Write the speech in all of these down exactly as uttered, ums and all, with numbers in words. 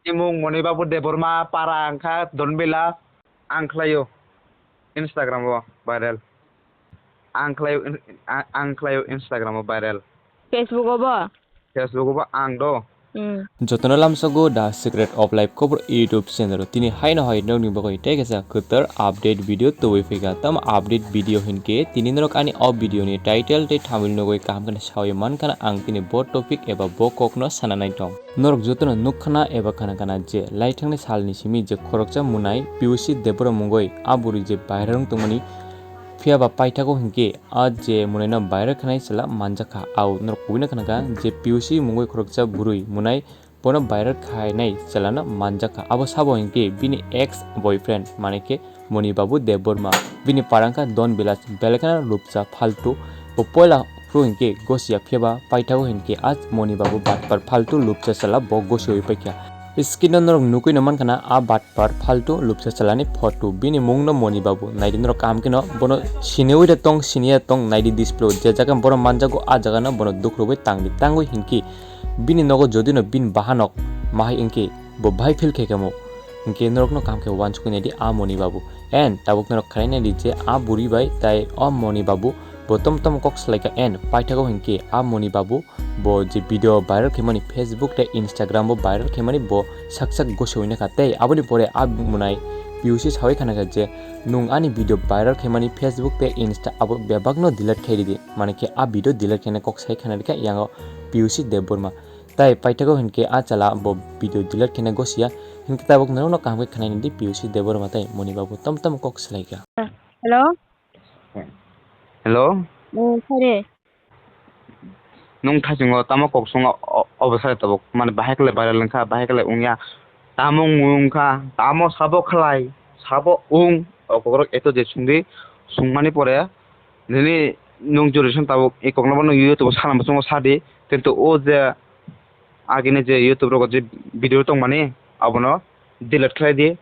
Imung Moni Babu Debbarma para wngkha Donbela, ang khlaio Instagram o viral. Ang khlaio in-, ang, ang khlaio Instagram o viral. Facebook o bo? Facebook o bo ang do. Hmm. Jotono lamsogo The Secret of Life Khobor YouTube channel o tini haino hai nokni bagwi tei kaisa kwtal update video tubui phika. Tamo update video hinkhe tini norok ani o video ni title tei thumbnail nugwi kaham kheno sawi mankha ang tini bo topic eba bo kokno sana nai tong. Norok jotono nukkhana eba khana kana je laithangni salni simi je khoroksa munai Piyushi Debbarma mungwi a bwrwi je bairarwng tongmani, phiyaba paithago hinkhe a je munaino viral khanai chwla manjakha. Au norok kubui no khanakha je Piyushi mungwi khoroksa bwrwi munai bono viral khainai chwlano manjakha. Abo sabo hinkhe bini ex boyfriend, mane khe Moni Babu Debbarma, bini parangkha Don Bilas, belai kheno lupcha phaltu. Bo poila phuru hinkhe gosiya, phiyaba paithago hinkhe a Moni Babu batpar phaltu lupcha chwla bo gosiwi paikha. Screen o norok nugwi no mankha na a batpar phaltu lupcha chwlani photo. Bini mung no Moni Babu. Naidi norok kaham kheno bono siniwi da tong, siniya tong, naidi display o je jaga borok manjago a jaga no bono duk rwui tangdi. Tangwi hinkhe bini nogo jodi no bini bahanok mahai hinkhe bo bahai feel khe kamo. Hinkhe norok no kaham khe uansukwi naidi a Moni Babu. And tabuk norok khlai naidi je a bwrwi bai tai o Moni Babu bo tom tom kok salaikha and paithago hinkhe a Moni Babu bo je video viral khaimani Facebook tei Instagram o viral khaimani bo sak sak gosiwi nakha tei aboni pore a munai Piyushi sawi khanakha je nwng ani video viral khaimani Facebook tei Insta abo bebakno delete khai ridi, mane khe a video delete khaina kok sai khana rikha yango Piyushi Debbarma. Tai paithago hinkhe a chwla bo video delete khaina gosiya, hinkhe tabuk norokno kaham khe khwnai nidi Piyushi Debbarma tai Moni Babu tom tom kok salaikha. Hello? Hello? Oh, sorry. Nwng thaichungo tamo kok swngo, o-, obo sai tabuk, mane bahai khe viral wngkha, bahai khe wngya, tamo wngkha, tamo sabo khlai, sabo wng, o kokrok eto je swngdi, swngmani pore, nini nwng jori song tabuk, e kokno bo nwng YouTube o sana muchungo sadi, kintu o je agini je YouTube rogo je video tongmani, abono delete khlai di,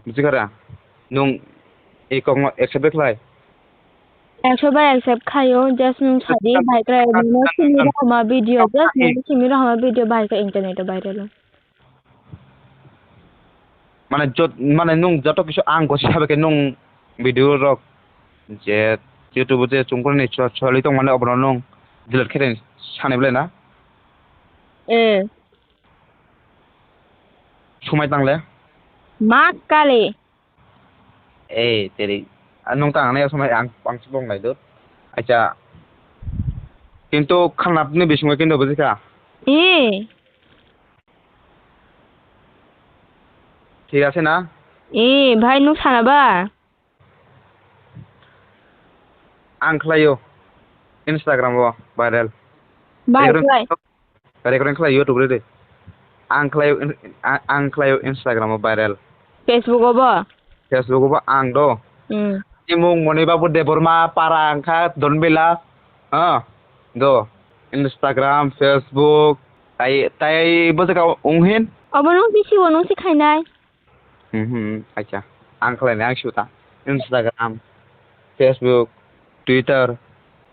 bujikhara, nwng e kokno accept khlai. Ekso bar accept khaio, just nwng sadi, bahai khe nini simi rohorma video, just nini simi rohorma video bahai khe internet o viral o. Mane jot-, mane nwng joto kisu ang gosi sabai khe nwng video rok je YouTube o je chungkrini cho-, choli tongmani obono nwng delete khe sanai belai na? Eh. Sumai tangle? Ma kali. Ei, teri. Ah, nwng tang nai somai ang, ang sibong nai dot. Acha. Kintu khanapni bisingo kintu bujikha. Eh. Thik ase na? Eh, bhai, nwng sana ba? Ang khlaio Instagram o viral. Bai, Ayang bai. Recording khlai YouTube re de. Ang khlaio in-, a-, ang khlaio Instagram o viral. Facebook o bo? Facebook o bo ang do. Hmm. Imung Moni Babu Debbarma para wngkha Donbela. Ah, do. Instagram, Facebook, tai, tai bo jaga unghin. Obo nung bisi bo nung si khainai. Mhm, acha. Ang khlai nai ang siu ta. Instagram, Facebook, Twitter.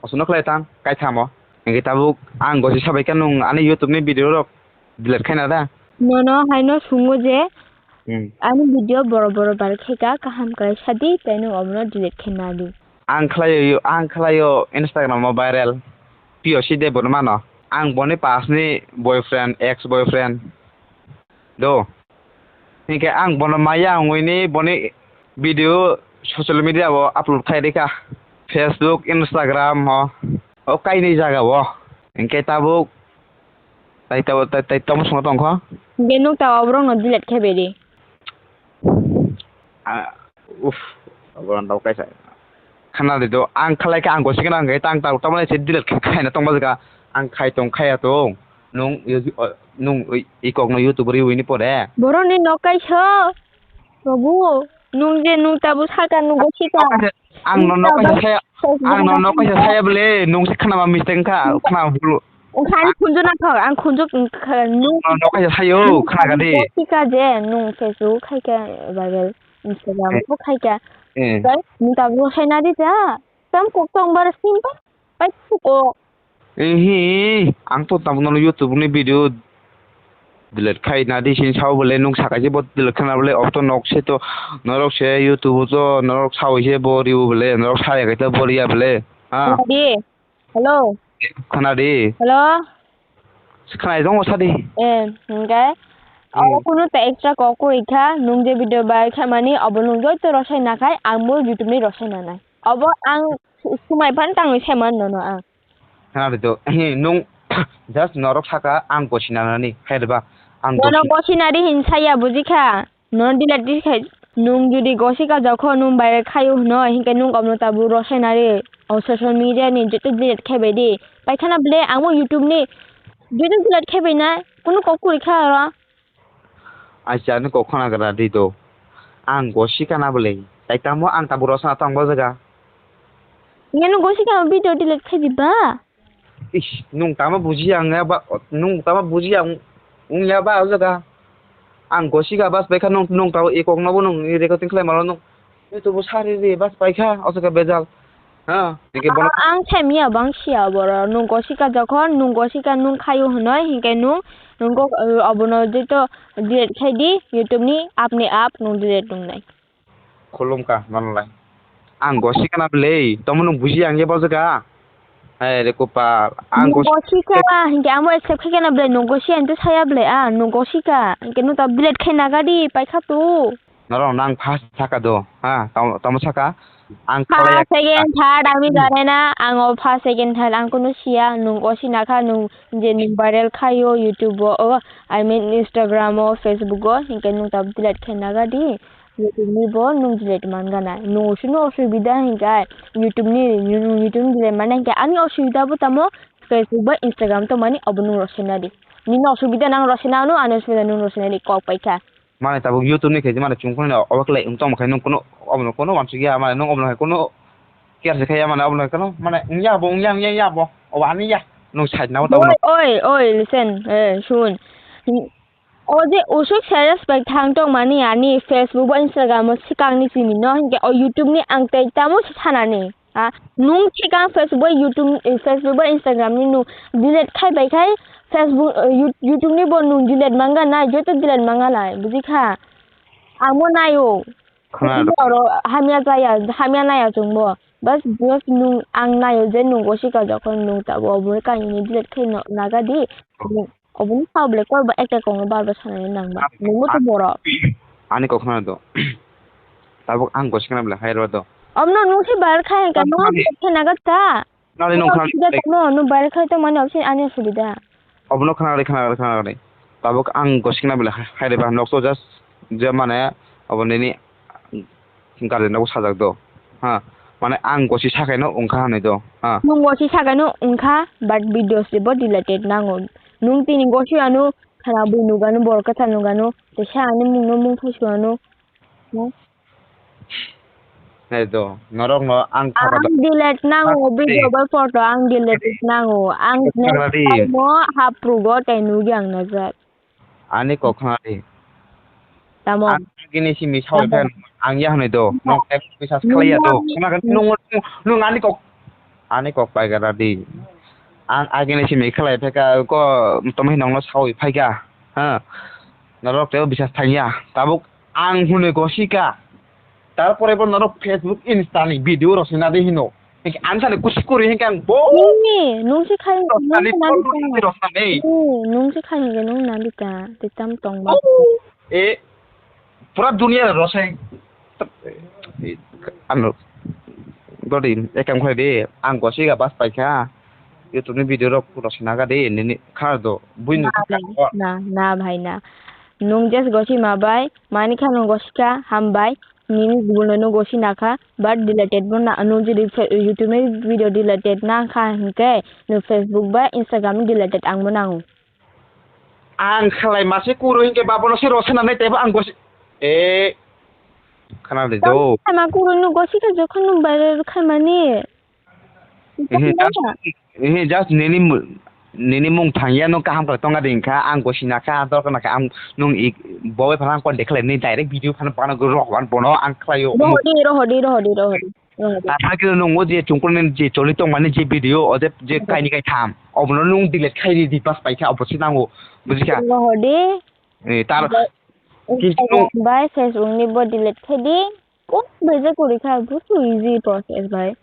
Osuno khlai tang, kaithamo. Engke tabuk ang gosi sabai khe nwng ani YouTube ni video rok delete khaina da. Nono haino sungo je, hmm, ani video boro boro bar khe ka kaham kai sadi, tei nwng omono delete khaina di. Ang khlaio, ang khlaio Instagram o viral. P O C de bono mano. Ang boni past ni boyfriend, ex boyfriend. Do. Hinkhe ang bono maya wngwi ni boni video social media o upload khai rikha. Facebook, Instagram o, o kainwi jaga o. Hinkhe tabuk tai tabuk tai, tai tamo songno tongkho. Hinkhe nuk ta oborok no delete khai bedi. Ah, uff, oborok kaisa. Khana de do, ang khalai khe ang gosi kheno ang khe tang tang tamani se delete khai khaina tong bajaka. Ang khai tong khaya tong. Nung, nung i kok no YouTube riwi ni pore. Borok ni nok kaisa. Babu, nung je nung tabu saka nung gosi ka. Ang no nok kaisa saya, ang no nok kaisa saya bole, nung se khana ma mistake kha, khana bulu. Ang khani khunju na thok, ang khunju nung no nok kaisa sayo, khana gadi. Gosi ka je, nung Facebook khai ka, viral, Instagram bo khai ka. Eh. Nung tabu sai na di ja. Tam kok tong bar sim pa. Pai ko. Ehi, ang to tabuk nono YouTube ni video Delete khai na di sin sao bole, nung sakai je bo delete khana bole, obo to nok se to, norok se YouTube to norok sao se bo riu bole, norok saya kai to bo riya bole. Ha? Di. Hello. Khana di. Hello. Khana jong sa di. Eh, hingke. Hmm. Abo kunu ta extra kok kuri kha, nung je video bai kha mani, abo nung joto rosai na khai, ang bo YouTube ni rosai na nai. Abo ang su-, sumai phan tangwi sai man nono ang. Khana di to. He, nung just norok saka ang gosi na nani, hai de ba? Ang Bono gosi gosi na di hin saya buji kha. Non delete di khai, nung jodi gosi ka jokho nung viral khayo hwno, hinkhe nung obono tabuk rosai nari, o social media ni joto delete khai bai di. Paithana bole, ang bo YouTube ni joto delete khai bai na, kunu kok kuri kha oro. Acha, ani kok khana gra di do. Ang gosi kana bole, tai tamo ang tabuk rosana tong bo jaga. Nge nung gosi ka video delete khai di ba? Ish, nung tama buji ang ya ba, nung tama buji ang ung ya ba o jaga. Ang gosi ga bas bai kha nung, nung tama ekok no bo nung ni recording khlai malo nung. Ni to bo sari ri bas bai kha o jaga bejal. Ha, nike bono. Ang semiya bang siya boro nung gosi ka jokhon, nung gosi ka nung khayo hwnoi, hinkhe nung, nung go, eh, obono jeto delete khai di, YouTube ni apni ap nung delete nung nai. Khulumkha, manlai. Ang gosi kana bwlei, tomo nung buji ang ye bojaka. Hai re kopal, ang Nung gosi gosi ka, hinkhe amo accept khai kana bwlei, nung gosi ang to saya bwlei, ah, nung gosi ka, hinkhe nung ta delete khai naga di, paikha tu. Norok nang first saka do, ha, tomo, tomo saka. Ang First, khalai second, third, ami Hmm. jane na, ang o first, second, third, ang kunu siya, nung gosi nakha, nung je nung viral khayo, YouTube o, o, I mean, Instagram o, Facebook o, hinkhe nung ta delete khai naga di. YouTube ni bo nung delete man gana. Nung sino osubida hinkhe YouTube ni, nung YouTube ni delete man hinkhe ani osubida bo tamo Facebook ba Instagram tongmani obo nung rosina di. Nini osubida nang rosina ano, ani osubida nung rosina di kok paikha. Mane tabuk YouTube ni khe mane chungkhorni obo khlai wng tongma khe nung kuno obo no kuno wansuk ya mane nung obo no kuno care se khaya mane obo no kuno mane wng ya bo wng ya wng ya ya bo obo ani ya nung side na bo tabuk no. Oi, oi, oi, listen, eh, sun. O je usuk serious bai thang tong mani ani Facebook ba Instagram o swkang ni simi no hinkhe o YouTube ni ang tei tamo se sanani. Ha, nung swkang Facebook ba YouTube, eh, Facebook ba Instagram ni nung delete khai bai khai Facebook, eh, You-, YouTube ni bo nung delete manga nai, joto delete manga nai, buji kha? Ang bo nai o. Khna Oro hamya jaya, hamya naya chwng bo. Bas, just nung ang nai o je nung gosi ka jokhon nung ta bo obo kainwi delete khai no naga di. Oboni sao bwlai kol ba ekta kok no bar bar sanani nang ba. Nungbo to borok. Ani kok khna do. Tabuk ang gosi khna bwlai hai ro do. Omno nung se bar khai ka Ang no khna di. Khai naga ta. Nari nung khna Osubida di. Tamo, nung bar khai to mani option ani osubida. Obono khna di, khna di, khna di. Tabuk ang gosi khna bwlai hai, hai re ba nok to just je mane obo nini guardian rok sajak do. Ha. Mane ang gosi sakai no wngkha hinwi do. Ha. Nung gosi sakai no wngkha, but videos bo deleted nango. Nung tini gosi ano khana bui nugano, borok kwthar nugano, tesa ani mung no mung thaisu ano. Hai do, norok no ang thapa Ang delete nango, video ba photo ang delete nango. Ang Khna di. Mo haprugo tei nugi ang najak. Ani kok khna di. Tamo. Ang agini simi sawi Tamo. Phan ang ya hwnwi do. Nok tek bisas khlai ya do. Nung Khna khe nung, nung, nung ani kok, ani kok pai gara di. Ang agini simi khlai phaika ko tomi nongno sawi phaika. Ha. Norok teo bisas thangya. Tabuk ang hwnwi gosika. Tarpore bo norok Facebook, Insta ni video rok se nadi hino. Hinkhe ang sani kusi kuri hinkhe ang bo Nini, nung si khai, nung Rosnani, si nani ta. Rosnani. Nini, nung si khai hinkhe nung nani ta. Tei tam tong ba. E, pura dunia rosai. Ano, dodi, ekam khai de, ang gosi ga bas paikha. YouTube ni video rok rosna ga de, nini khar do. Buini Na, na, na, na, bhai, na. Nung just gosi ma bai, mani kha nung gosi kha, ham bai. Nini gubuno no gosi nakha, but deleted bo na, nung jodi fe-, YouTube ni video deleted nakha hinkhe, nung Facebook ba Instagram ni deleted ang bo nango. Ang khlai mase kuro hinkhe babono se rosana nai tebo ang gosi, e, khana de do. Sama kuro nung gosi kha jokhon nung viral khai mani. Ehe, just, ehe, just nini mu-, nini mung thangya no kaham khe tonga de hinkha, ang gosi nakha, ang torkha nakha, ang nung i, bo bai phano ang contact khlai nini direct video phano bana go rok wan bono ang khlaio. Rohodi, rohodi, rohodi, rohodi. Rohor de. Taphar khe nwng o je chungkurni je choli tongmani je video, o je, je Hmm. kaini kaitham, obono nwng delete khai di, di pas paikha, obo se nango, bujikha? Rohor de. Eh, tar Ba-, kintu Instagram bai Facebook ni bo delete khai di. Kok beje kuri kha, busu easy process bai.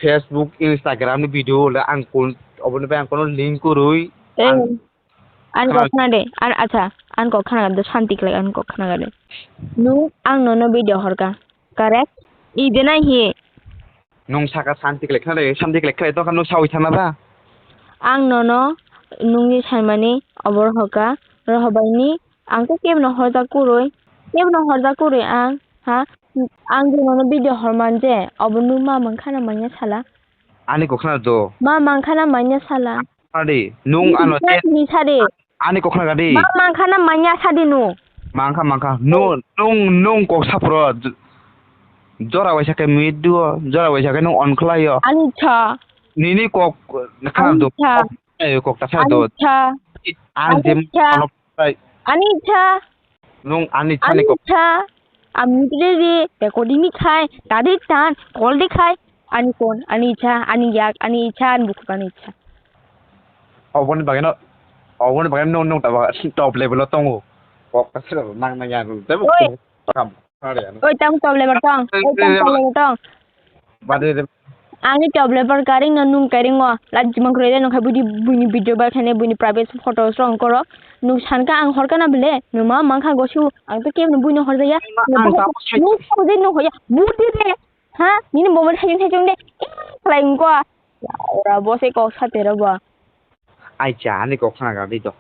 Facebook, Instagram ni video le ang kun, oboni bai ang kono link kurui, Eh, ang an kok khna de, an, acha, an kok khna de, santi khlai an kok khna de. Nwng ang nono video horka, correct? I de nai hi. Nwng saka santi khlai khna de, santi khlai khlai to khano sawi thana ba? Ang nono nwngni saimani obor hoka, rohobaini ang khe kebono horjak kurui, kebono horjak kurui ang, ha? Ang je nono video horman je, obo nwng ma mangkhana manya sala? Ani kok khna do. Ma mangkhana manya sala? Adi, nwng ano Nwng te ni sari. Ani kok khna gadi. Ma mangkhana manya sadi nwng. Mangkha, mangkha. Nwng, nwng, nwng kok sapro. J-, jora waisa khe mui duo, jora waisa khe nwng on khlaio. Ani cha. Nini kok khna do. Ani cha. Kok, eh, kok ta sa do. Ani cha. Ang Ani jem cha. Ano tai. Ani cha. Nwng ani chani kok. Ani cha. Amni tiri ri, recording ni khai, tadi tan, call di khai. Ani kon, ani cha, ani yak, ani cha, ani bukhuk, ani cha. Oboni bagwi no, oboni bagwi no, nwng ta ba top level o tongo. Kok ta sero nang nang ya, tebo Oi. Kam, are ano. Oi, tang top level tong. Oi, tang top level tong. Bade de. Ani top level karing no nwng karing o. Lajima kwrwi de nwng khai budi buini video bai khane buini private photos rong koro. Nwng sanka ang horka na bele. Nwng ma mangkha gosu. Ang to kebo buino horjaya. Ma, ang ta nwng sai- Nwng horjai nwng hoya. Budi de. Ha? Nini mobile thajung thajung de. Eh, khlai wngkha. Ya, ora bo se kok satero bo. Ai cha, ani kok khna gadi to.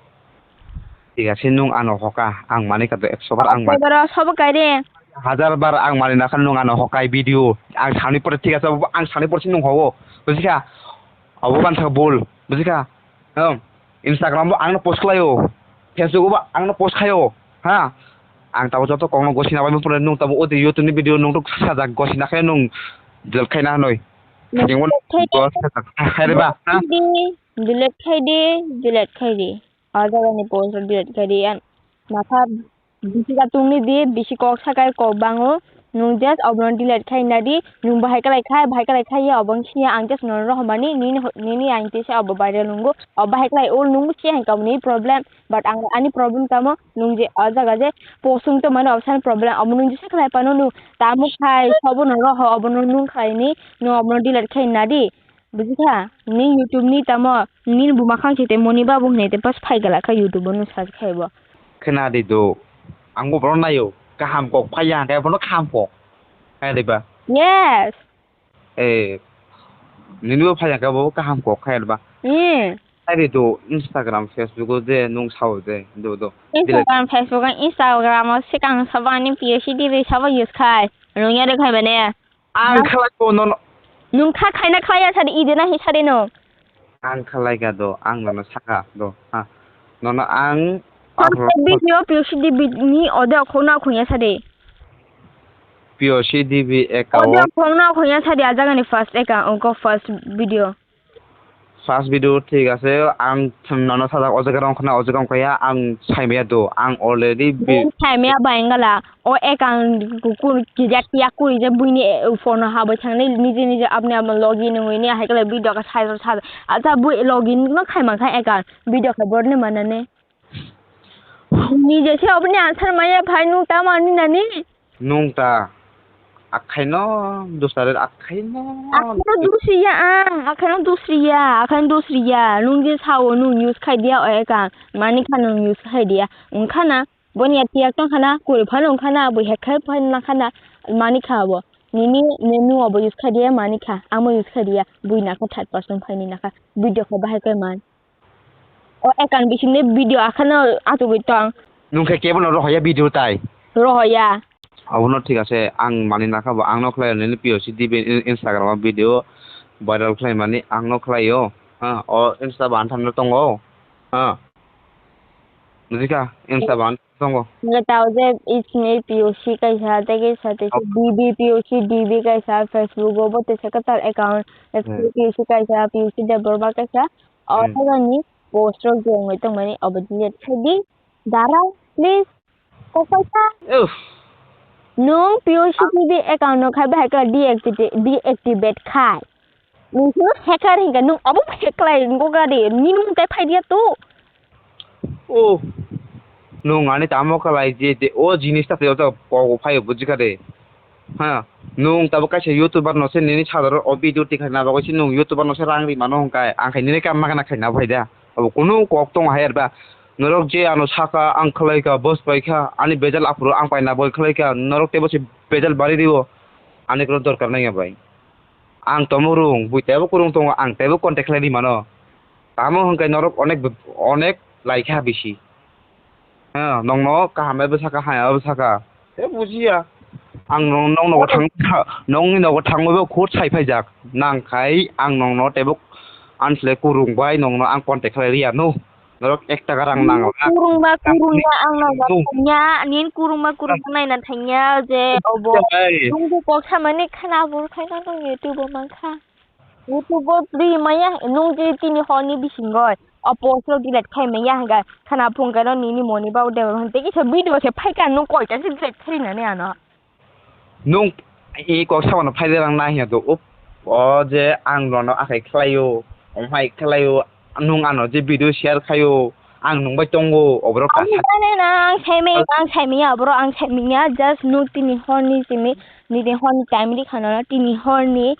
Thik ase, nwng ano hoka, ang mani kha to ekso bar ang mani. Koi baro sobo kai de. Hajar bar ang mani nakha nwng ano hokai video. Ang sani pore thik ase, ang sani pore si nwng hogo. Bujikha? Abo ban sa bol. Bujikha? Hm. Instagram bo angno post khlaio, Facebook bo angno post khaio, ha? Ang tabo joto kokno gosina bai phone nwng tabo odi YouTube ni video nwng tok sajak gosina khe nwng delete khaina hanoi. Nwng Yang wano delete khai de, gosina khaire ba, ha? Khai de, delete khai de, delete khai de. O jaga ni post delete khai de, an nakha Bisi katungni di, bisi kok sakai kok bango. Nwng just obono delete khai na di. Nwng bahai kalai khai, bahai kalai khai ya obo wngsi ya ang just nono rohormani nini ho-, nini ain tisa obo viral nungo. Obo bahai kalai ul nungo si hai kamni problem. But ang ani problem tamo nwng je o jaga je posung to mano obsani problem. Obo nwng jesa khlai pano nwng tamo khai sobo no roho obono nwng khlai ni nwng obono delete khai na di. Bujikha, nini YouTube ni tamo, nini buma khang si te Moni Babu hinui te pas phai gala kha YouTube o nung search khai bo. Khna di do, ang bo bono naio, kaham kok phai ya, khe bono kaham kok. Hai di ba? Yes. Eh, nini bo phai ya, khe bo kaham kok khai di ba? Hmm. Hai di do, Instagram, Facebook o je nung sao je, do, do. Instagram, Facebook, Instagram o sikang sabo ani P O C D B sabo use khai. Nung ya de khai bane. Ang khlai ko nono. Nung kha khaina khlaiya sadi, ide na hi sadi no. Ang khlai ka do, ang nono saka do. Ha. Nono ang First video P O C D B ni ode khona khonya sadi. P O C D B account. Ode khona khonya sadi, ajaga ni first account, ko first video. First video thik ase, ang nono sajak o jaga rong khna, o jaga rong khaya, ang saimaya do, ang already bi- Nung saimaya bai wngala, o account kukur kijak tiyak kuri je buini, eh, phone o habai thangnai, nije nije apni apni login wngwi ni hai khe video khe sajak sajak. Acha bui login no khai mankha account, video khe borni manani. Nije se oboni answer maya phai nung tamo ani nani? Nung ta akhaino dusare akhaino. Akhaino dusriya ang, akhaino dusriya, akhaino dusriya. Nung je sao nung use khai dia o account, mani kha nung use khai dia. Wngkha na, boni ya tiyak tong khana, kuri phano wngkha na, bui hack khai phano nang khana, mani kha abo. Nini, nini obo use khai dia, mani kha, amo use khai dia, bui nakha third person phaini nakha, video khe bahai khe man. O account bisingni video akhano achugwi tong. Nung khe kebono rohoya video tai? Rohoya. Abono thik ase, ang mani nakha bo, ang nokhlai nini P O C D B in-, Instagram o video viral khlai mani ang nokhlai o. Ha, o Insta ban thamno tongo. Ha. Bujikha, Insta ban tongo. Hingke tao je isni P O C kaisa, tei kaisa, tei kaisa, D B P O C, D B kaisa, Facebook o bo tei kaisa kwtal account, Hmm. P O C kaisa, P O C Debbarma kaisa. O Hmm. Thailand ni post rok je wngwi tongmani obo delete khai di. Dara, please. Kokoi ta. Uff. Nwng P O C P B account no khai bahai khe deactivate, deactivate khai. Nwng hacker hinkhe nwng obo hack khlai wngkha de, nini mung tai phai dia to. Oh, nwng ani tamo khlai je, je o jinis ta tei o ta kok phai bujikha de. Ha, nwng tabuk kaisa YouTuber no se nini sadaro o video tikhaina bagwi se nwng YouTuber no se rang ri mano hwnkhai, ang khai nini kam magana khaina phai da. Abo kunu kok tong hai arba. Norok je ano saka ang khlai kha, boss pai kha, ani bejal aphuru ang paina boi khlai kha, norok tebo se bejal bari rio. Ani kono dorkar nangya bai. Ang tomo rung, bui tebo kurung tongo, ang tebo contact khlai ri mano. Tamo hwnkhai norok onek, onek lai kha bisi. Ha, nongno kaham bai bwsakha, hamya bai bwsakha. Tei bujiya. Ang nong, nong nogo thang, nongni nogo thangwi bo khut sai phaijak. Nang khai ang nongno tebo ansle kurung bai nongno ang contact khlai riya no. Norok ek taka rang nang. Kurungma, kurungma ang nang thangya, nin kurungma, kurungma naina thangya je obo. Tungbu kok samani khana bur khai nang YouTube o mankha. YouTube o ri maya, nwng je tini horni bisingo o post rok delete khai maya hwnka khana phung khe nini moni ba ude hwn tei kisa video se phai kha nwng koi ta se delete khai nani ano. Nwng e kok samano phai de rang na hiya do up o je ang nono akhai khlaio, omhai khlaio, nwng ano je video share khaio, ang nwng bai tongo oborok ta. Ang sa- jane na ang saimaya, ang saimaya oborok ang saimaya just nwng tini horni simi, nini horni time ri khana tini horni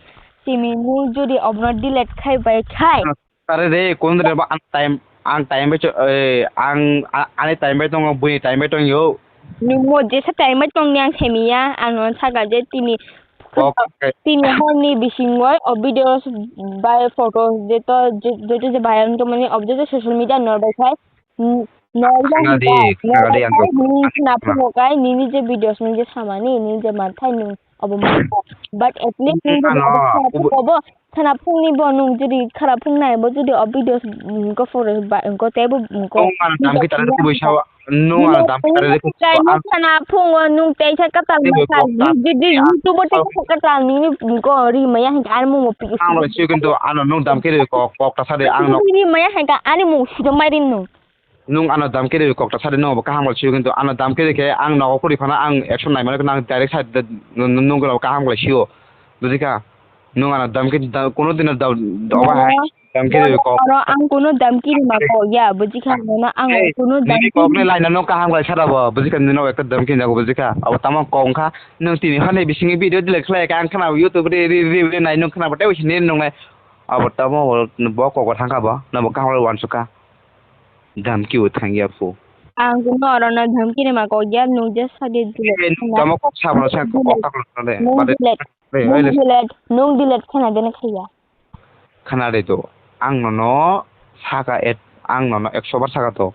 simi nwng jodi oborok delete khai bai khai. Tare de, kun de ba ang time, ang time bai cho-, eh, ang, a-, ani time bai tongo, buini time bai tongyo. Nwng mo jesa time bai tongni ang saimaya, ang no saka je tini, kok, tini horni bisingo o videos bai photos je to, je, je, je viral wngtongmani, ob je, je social media nor bai khai, n-, nor bai khai, nor bai khai, nini khna phungo kai, nini je videos nung je samani, nini je manthai nung obo manthai. But at least nung je khna phungo bo, khna phungni bo nung jodi khna phungnai bo jodi o videos, mm, go for ba, go tei bo, mm, go. Nung ano dam ki tare tubui sawa, nung ano dam ki tare tubui sawa. Nung khna phungo nung tei sa katal ma sa, jodi YouTube tei sa katal nini go ri maya hingke ar mung mo pi. Ang bai sui kintu ano nung dam ki ri kok, kok ta sa de ang no. Ri maya hingke ani mung sujak mai rin nung. Nung ano dam kiri kok ta sadi nung bo kaham wal sio kintu ano dam kiri khe ang nogo kuri phano ang action nai mano nang direct side de nung gula kaham wal sio. Bujikha? Nung ano dam kiri da-, kuno dino da-, da-, oba hai dam kiri kok. Oro ang kuno dam kiri ma kok ya, bujikha nono ang kuno dam kiri kok ni line no kaham wal sara bo, bujikha nino ekta dam kiri jago bujikha. Abo tamo kok wngkha nung tini hane bisingi video delete khlai ka ang khna YouTube re re re nai nung khna bo tei sini nung nai. Abo tamo bo kok bo thangkha bo, nabo kaham wal wansukha. Dhamki o thangya pho. Ang kuno orono dhamki rima kok ya, nung je sadi dile. Eh, nung tamo kok sabro sa kok kok le. Nung delete, nung delete, nung delete khana dene khaya. Khana de to. Ang nono saka et, ang nono ekso bar saka to.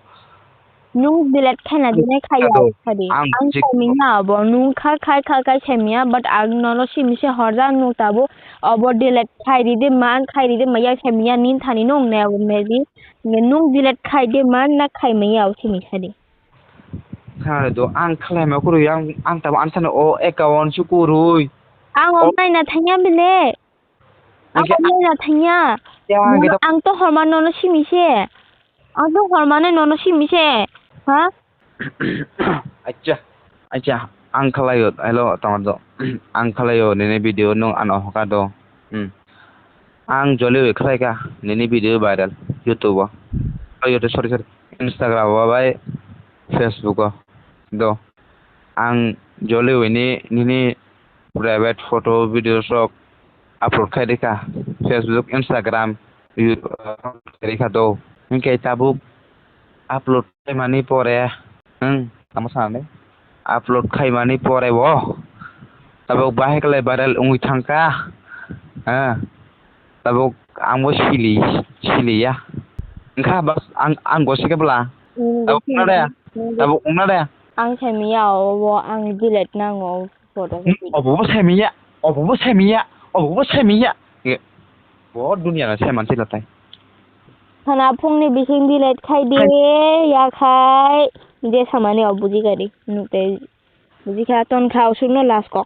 Nung delete khana dene khaya sadi. Ang sadi. Ang semiya abo, nung khai khai khai khai semiya, but ang nono simi se horja nung tabo, abo delete khai ride man, khai ride maya semiya nin thani nung ne abo maybe. Nge nung delete khai de man na khai maya o simi sadi. Kha do ang khlai ma kwrwi ang, ang tamo ansano o account su kwrwi. Ang o naina thangya bile. Ang o naina thangya. Ang to horma nono simi se. Ang to horma nono simi se. Ha? Acha, acha, ang khlaio, hello, tongdo. Ang khlaio, nini video nung ano hoka do. Hmm. Ang joliwi khlaika, nini video viral, YouTube o. Oh, YouTube, sorry, sorry. Instagram o bai, Facebook o. Do. Ang joliwi ni, nini private photo, videos rok upload khai rikha. Facebook, Instagram, YouTube, khai rikha do. Hinkhe tabuk upload khaimani pore, hmm, tamo sanani? Upload khaimani pore bo tabuk bahai kwlai viral wngwi thangkha, ha, tabuk ang bo sili, siliya. Wngkha bas ang, ang gosike bwla. Tabuk wngna de, tabuk wngna de. Ang saimanya obo ang delete nango. Obobo saimanya, obobo saimanya, obobo saimanya. Bo duniya na sai manse latai. Khana phungni bising delete khai de, ya khai. Je samani o buji gari. Nukte buji kha ton kha usuk no last kok.